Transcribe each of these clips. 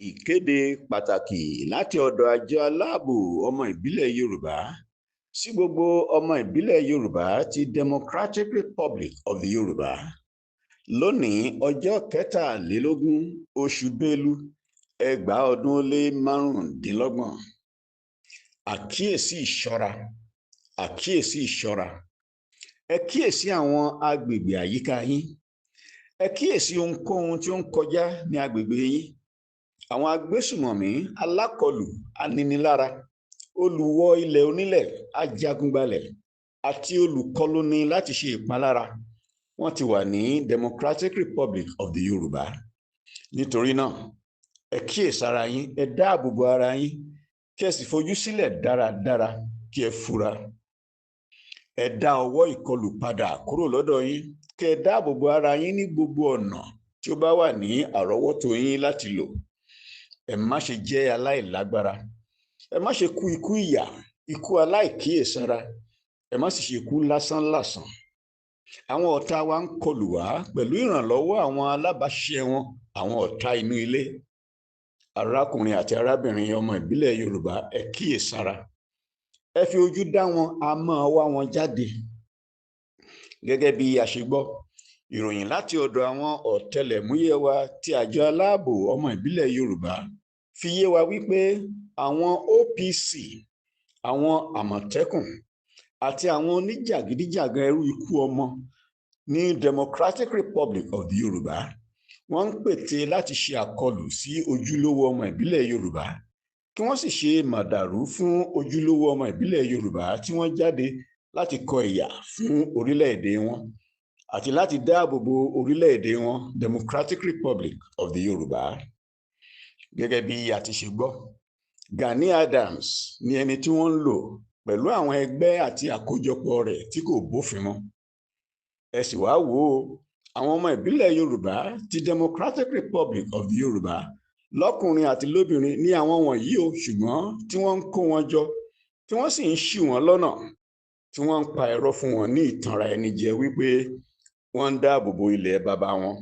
Ìkéde pàtàkì láti ọ̀dọ̀ àjọ aláàbò ọmọ ìbílẹ̀ Yorùbá sí gbogbo ọmọ ìbílẹ̀ Yorùbá ti Democratic Republic of the Yorùbá. Lónìí, ọjọ́ 23 oṣù Bélú, 2025. Àkíyèsí ìṣọ́ra, àkíyèsí ìṣọ́ra. Ẹ kíyèsí àwọn agbègbè àyíká yín. Ẹ kíyèsí ohunkóhun tí ó ń kọjá ní agbègbè yín. Àwọn agbésùmọ̀mí, alákọlù, aninilára, olùwọ ilẹ̀ onílẹ̀, ajagungbalẹ̀ àti olùkọluni láti ṣe ìpalára. Wọ́n ti wà ní Democratic Republic of the Yorùbá. Nítorí náà, ẹ kíyèsára yín, ẹ dáàbò bo ara yín, kí ẹ sì fojú sílẹ̀ dáradára kí ẹ fura. Ẹ dá ọwọ́ ìkọlù padà kúrò lọ́dọ̀ yín, kí ẹ dáàbò bo ara yín ní gbogbo ọ̀nà tí ó bá wà ní àrọ́wọ́tó yín láti lò. Ẹ má ṣe jẹ́ aláìlágbára. Ẹ má ṣe kú ikú ìyà, ikú aláìkíyèsára. Ẹ má sì ṣe kú lásánlàsàn. Àwọn ọ̀tá wa ń kọlù wá pẹ̀lú ìrànlọ́wọ́ àwọn alábàáṣiṣẹ́ wọn, àwọn ọ̀tá inú ilé. Arákùnrin àti arábìnrin ọmọ ìbílẹ̀ Yorùbá, ẹ kíyèsára. Ẹ fi ojú dá wọn, a máa wá wọn jáde. Gẹ́gẹ́ bí a ṣe gbọ́, ìròyìn láti ọ̀dọ̀ àwọn ọ̀tẹlẹ̀múyẹ́ wa ti àjọ aláàbò ọmọ ìbílẹ̀ Yorùbá fi yé wa wípé àwọn OPC, àwọn Àmọ̀tẹ́kùn àti àwọn oníjàgídíjàgan ẹrú ikú ọmọ ní Democratic Republic of the Yorùbá, wọ́n ń pète láti ṣe àkọlù sí ojúlówó ọmọ ìbílẹ̀ Yorùbá, kí wọ́n sì ṣe màdàrú fún ojúlówó ọmọ ìbílẹ̀ Yorùbá tí wọ́n jáde láti kọ ìyà fún orílẹ̀-èdè wọn àti láti dáàbò bo orílẹ̀-èdè wọn, Democratic Republic of the Yorùbá. Gẹ́gẹ́ bí a ti ṣe gbọ́, Gani Adams ni ẹni tí wọ́n ń lò pẹ̀lú àwọn ẹgbẹ́ àti àkójọpọ̀ rẹ̀ tí kò bófin mu. Ẹ sì wá wò ó, àwọn ọmọ ìbílẹ̀ Yorùbá ti Democratic Republic of the Yorùbá lọ́kùnrin àti lóbìnrin ní àwọn wọ̀nyí o, ṣùgbọ́n tí wọ́n ń kó wọn jọ, tí wọ́n sì ń ṣì wọ́n lọ́nà, tí wọ́n ń pa ẹ̀rọ fún wọn ní ìtanra ẹni jẹ wípé wọ́n ń dáàbò bo ilẹ̀ baba wọn,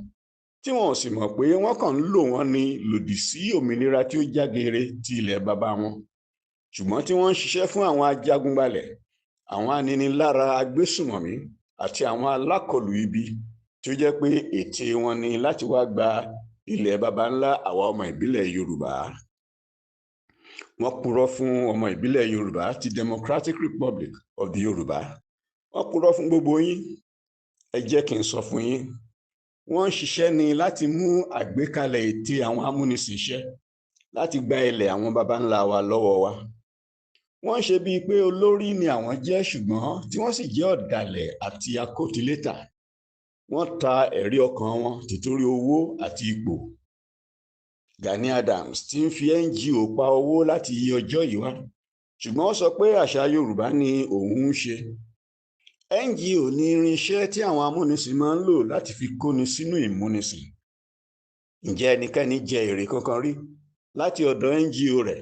tí wọn ò sì mọ̀ pé wọ́n kàn ń lò wọ́n ní lòdì sí òmìnira tí ó jágere ti ilẹ̀ baba wọn, ṣùgbọ́n tí wọ́n ń ṣiṣẹ́ fún àwọn ajagunbalẹ̀, àwọn aninilára agbésùmọ̀mí àti àwọn alákọlù ibi tí ó jẹ́ pé ète wọn ni láti wá gba ilẹ̀ baba ńlá àwa ọmọ ìbílẹ̀ Yorùbá. Wọ́n purọ́ fún ọmọ ìbílẹ̀ Yorùbá ti Democratic Republic of the Yorùbá. Wọ́n purọ́ fún gbogbo yín. Ẹ jẹ́ kí n sọ fún yín. Wọ́n ń ṣiṣẹ́ ni láti mú àgbékalẹ̀ ète àwọn amúnisìn ṣẹ láti gba ilẹ̀ àwọn baba ńlá wa lọ́wọ́ wa. Wọ́n ń ṣe bíi pé olórí ni àwọn jẹ́, ṣùgbọ́n tí wọ́n sì jẹ́ ọ̀dàlẹ̀ àti akótilétà. Wọ́n ta ẹ̀rí ọkàn wọn tìtorí owó àti ipò. Gani Adams ti ń fi NGO pa owó láti iye ọjọ́ yìí wá, ṣùgbọ́n ó sọ pé àṣà Yorùbá ni òun ń ṣe. NGO ní irinṣẹ́ tí àwọn amúnisìn máa ń lò láti fi kóni sínú ìmúnisìn. Ǹjẹ́ ẹnikẹ́ni jẹ èrè kankan rí láti ọ̀dọ̀ NGO rẹ̀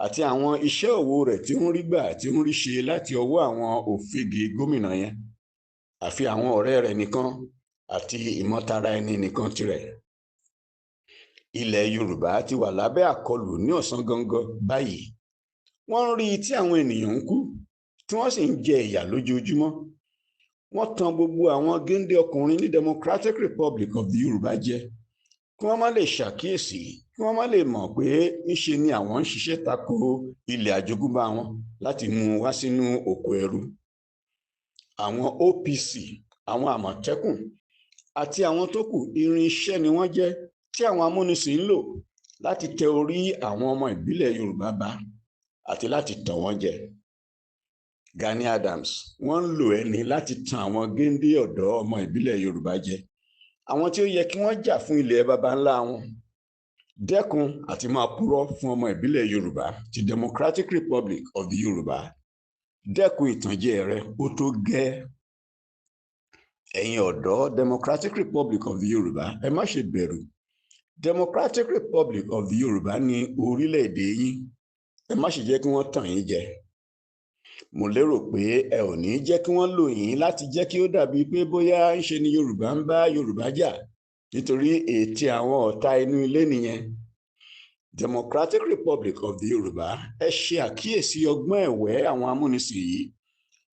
àti àwọn iṣẹ́ òwò rẹ̀ tí ó ń rí gbà, tí ó ń rí ṣe láti ọwọ́ àwọn òfegè gómìnà yẹn, àfi àwọn ọ̀rẹ́ rẹ̀ nìkan àti ìmọ̀tara ẹni nìkan tirẹ̀? Ilẹ̀ Yorùbá ti wà lábẹ́ àkọlù ní ọ̀sán gangan báyìí. Wọ́n ń rí i tí àwọn ènìyàn ń kú, tí wọ́n sì ń jẹ ìyà lójoojúmọ́. Wọ́n tan gbogbo àwọn géńdé ọkùnrin ní Democratic Republic of the Yorùbá jẹ kí wọ́n má lè ṣàkíyèsí, kí wọ́n má lè mọ̀ pé ńṣe ni àwọn ń ṣiṣẹ́ tako ilẹ̀ àjogúnbá wọn láti mú un wá sínú oko ẹrú. Àwọn OPC, àwọn Àmọ̀tẹ́kùn àti àwọn tó kù, irinṣẹ́ ni wọ́n jẹ́ tí àwọn amúnisìn ń lò láti tẹ orí àwọn ọmọ ìbílẹ̀ Yorùbá ba àti láti tàn wọ́n jẹ. Gani Adams, wọ́n ń lò ẹni láti tan àwọn géńdé ọ̀dọ́ ọmọ ìbílẹ̀ Yorùbá jẹ, àwọn tí ó yẹ kí wọ́n jà fún ilẹ̀ baba ńlá wọn. Dẹ́kun àti máa purọ́ fún ọmọ ìbílẹ̀ Yorùbá ti Democratic Republic of the Yorùbá. Dẹ́kun ìtànjẹ rẹ, ó tó gẹ́. Ẹ̀yin ọ̀dọ́ Democratic Republic of the Yorùbá, ẹ má ṣe bẹ̀rù. Democratic Republic of the Yorùbá ní orílẹ̀-èdè yín. Ẹ má ṣe jẹ́ kí wọ́n tàn yín jẹ. Mo lérò pé ẹ ò ní jẹ́ kí wọ́n lò yín láti jẹ́ kí ó dàbí pé bóyá ńṣe ni Yorùbá ń bá Yorùbá jà, nítorí ète àwọn ọ̀tá inú ilé nìyẹn. Democratic Republic of the Yorùbá, ẹ ṣe àkíyèsí ọgbọ́n ẹ̀wẹ́ àwọn amúnisìn yìí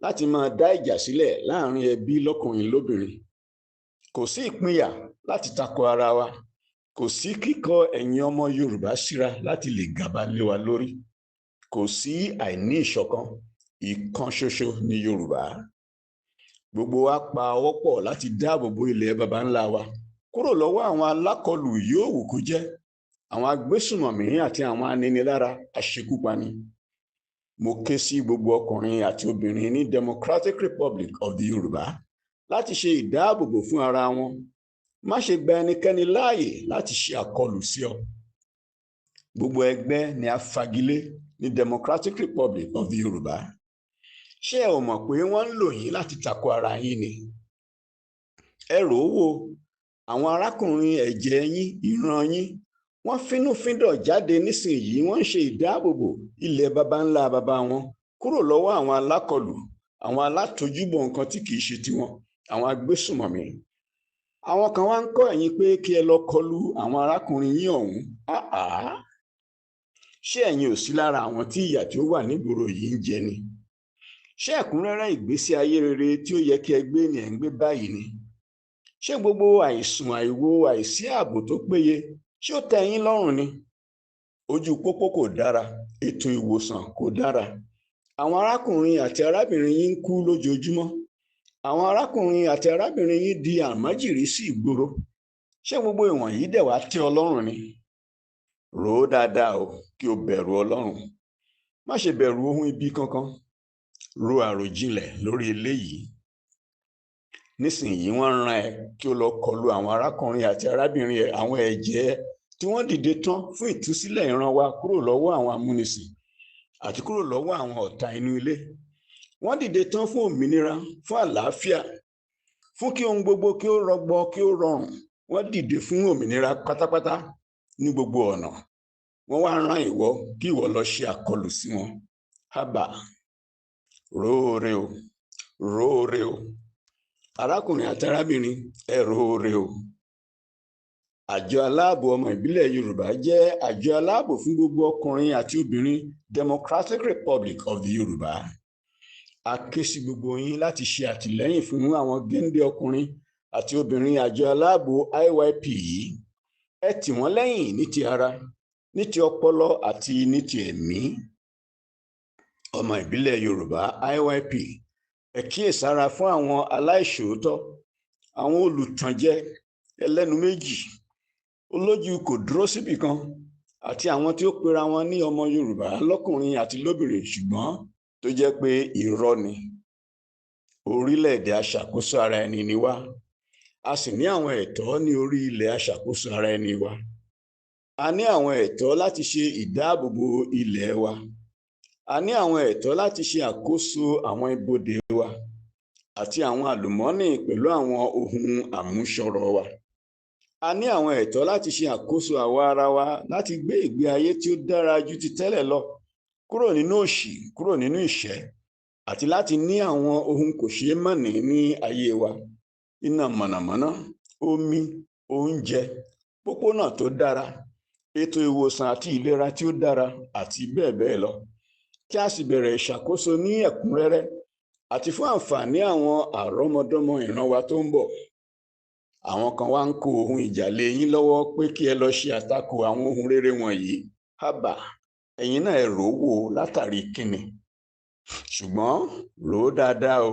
láti máa dá ìjà sílẹ̀ láàrin ẹbí lọ́kùnrin lóbìnrin. Kò sí ìpínyà láti tako ara wa, kò sí kíkọ ẹ̀yin ọmọ Yorùbá síra láti lè gàba lé wa lórí, kò sí àìní ìṣọ̀kan, ìkan ṣoṣo ní Yorùbá. Gbogbo wa pa ọwọ́ pọ̀ láti dáàbò bo ilẹ̀ baba ńlá wa kúrò lọ́wọ́ àwọn alákọlù yóò wù kó jẹ́, àwọn agbésùmọ̀mí àti àwọn aninilára aṣekúpani. Mo ké sí gbogbo ọkùnrin àti obìnrin ní Democratic Republic of the Yorùbá láti ṣe ìdáàbòbò fún ara wọn. Má ṣe gba ẹnikẹ́ni láàyè láti ṣe àkọlù sí ọ. Gbogbo ẹgbẹ́ ni a fagilé ní Democratic Republic of the Yorùbá. Ṣé ẹ ò mọ̀ pé wọ́n ń lò yín láti tako ara yín ni? Ẹ rò ó wò, àwọn arákùnrin ẹ̀jẹ̀ yín, ìran yín, wọ́n fínúfíndọ̀ jáde nísìnyìí, wọ́n ń ṣe ìdáàbòbò ilẹ̀ baba ńlá baba wọn kúrò lọ́wọ́ àwọn alákọlù, àwọn alátojúbọ̀ nǹkan tí kìí ṣe tiwọn, àwọn agbésùmọ̀mí. Àwọn kan wá ń kọ́ ẹ̀yin pé kí ẹ lọ kọlu àwọn arákùnrin yín ọ̀hún. Áà, ṣé ẹ̀yin ò sí lára àwọn tí ìyà tí ó wà nígboro yìí ń jẹ ni? Ṣé ẹ̀kúnrẹ́rẹ́ ìgbésí ayé rere tí ó yẹ kí ẹ gbé ni ẹ̀ ń gbé báyìí ni? Ṣé gbogbo àìsùn, àìwo, àìsí ààbò tó péye, ṣé ó tẹ́ yín lọ́rùn ni? Ojú pópó kò dára, ètò ìwòsàn kò dára. Àwọn arákùnrin àti arábìnrin yín ń kú lójoojúmọ́. Àwọn arákùnrin àti arábìnrin yín di àmájìrí sí ìgboro. Ṣé gbogbo ìwọ̀nyí dẹ̀ wá tẹ́ ọ lọ́rùn ni? Rò ó dáadáa o, kí o bẹ̀rù Ọlọ́run. Má ṣe bẹ̀rù ohun ibi kankan. Ro àròjinlẹ̀ lórí eléyìí. Nísìnyí wọ́n rán ẹ kí o lọ kọlu àwọn arákùnrin àti arábìnrin ẹ, àwọn ẹ̀jẹ̀ ẹ tí wọ́n dìde tán fún ìtúsílẹ̀ ìran wa kúrò lọ́wọ́ àwọn amúnisìn àti kúrò lọ́wọ́ àwọn ọ̀tá inú ilé. Wọ́n dìde tán fún òmìnira, fún àlàáfíà, fún kí ohun gbogbo kí ó rọgbọ, kí ó rọrùn. Wọ́n dìde fún òmìnira pátápátá ní gbogbo ọ̀nà. Wọ́n wá rán ìwọ kí ìwọ lọ ṣe àkọlù sí wọn. Hábà, róore o, róore o. Arákùnrin àti arábìnrin, ẹ róore o. Àjọ aláàbò ọmọ ìbílẹ̀ Yorùbá jẹ́ àjọ aláàbò fún gbogbo ọkùnrin àti obìnrin Democratic Republic of the Yorùbá. A ké sí gbogbo yín láti ṣe àtìlẹ́yìn fún àwọn géńdé ọkùnrin àti obìnrin àjọ aláàbò IYP yìí. Ẹ tì wọ́n lẹ́yìn ní ti ara, ní ti ọpọlọ àti ní ti ẹ̀mí. Ọmọ ìbílẹ̀ Yorùbá IYP, ẹ kíyèsára fún àwọn aláìṣòótọ́, àwọn olùtànjẹ, ẹlẹ́nu méjì, olójú kò dúró síbì kan, àti àwọn tí ó pera wọn ní ọmọ Yorùbá lọ́kùnrin àti lóbìnrin ṣùgbọ́n tó jẹ́ pé irọ́ ni. Orílẹ̀-èdè aṣàkóso ara ẹni ni wá. A sì ní àwọn ẹ̀tọ́ ní orí ilẹ̀ aṣàkóso ara ẹni wa. A ní àwọn ẹ̀tọ́ láti ṣe ìdáàbòbò ilẹ̀ wa. A ní àwọn ẹ̀tọ́ láti ṣe àkóso àwọn ibodè wa àti àwọn àlùmọ́nì pẹ̀lú àwọn ohun àmúṣọrọ̀ wa. A ní àwọn ẹ̀tọ́ láti ṣe àkóso àwa ara wa láti gbé ìgbé ayé tí ó dára ju ti tẹ́lẹ̀ lọ, kúrò nínú òṣì, kúrò nínú ìṣẹ́, àti láti ní àwọn ohun kò ṣeé mọ̀ní ní ayé wa. Iná mọ̀nàmọ́ná, omi, oúnjẹ, pópónà tó dára, ètò ìwòsàn àti ìlera tí ó dára, àti bẹ́ẹ̀ bẹ́ẹ̀ lọ. Kí a sì bẹ̀rẹ̀ ìṣàkóso ní ẹ̀kúnrẹ́rẹ́ àti fún àǹfààní àwọn àrọ́mọdọ́mọ ìran wa tó ń bọ̀. Àwọn kan wá ń kó ohun ìjà lé yín lọ́wọ́ pé kí ẹ lọ ṣe àtakò àwọn ohun rere wọ̀nyí. Hábà, ẹ̀yin náà ẹ rò ó wò látàrí kíni. Ṣùgbọ́n rò ó dáadáa o.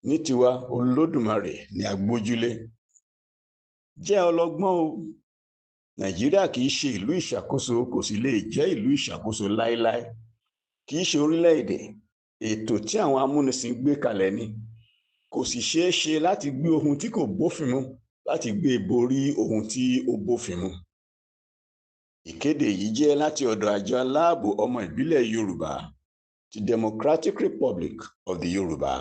Ní tiwa, Olódùmarè ni a gbójúlé. Jẹ́ ọlọ́gbọ́n o. Nàìjíríà kìí ṣe ìlú ìṣàkóso, kò sì lè jẹ́ ìlú ìṣàkóso láéláé. Kìí ṣe orílẹ̀-èdè, ètò tí àwọn amúnisìn gbé kalẹ̀ ni. Kò sì ṣeé ṣe láti gbé ohun tí kò bófin mu láti gbé borí ohun tí ó bófin mu. Ìkéde yìí jẹ́ láti ọ̀dọ̀ àjọ aláàbò ọmọ ìbílẹ̀ Yorùbá ti Democratic Republic of the Yorùbá.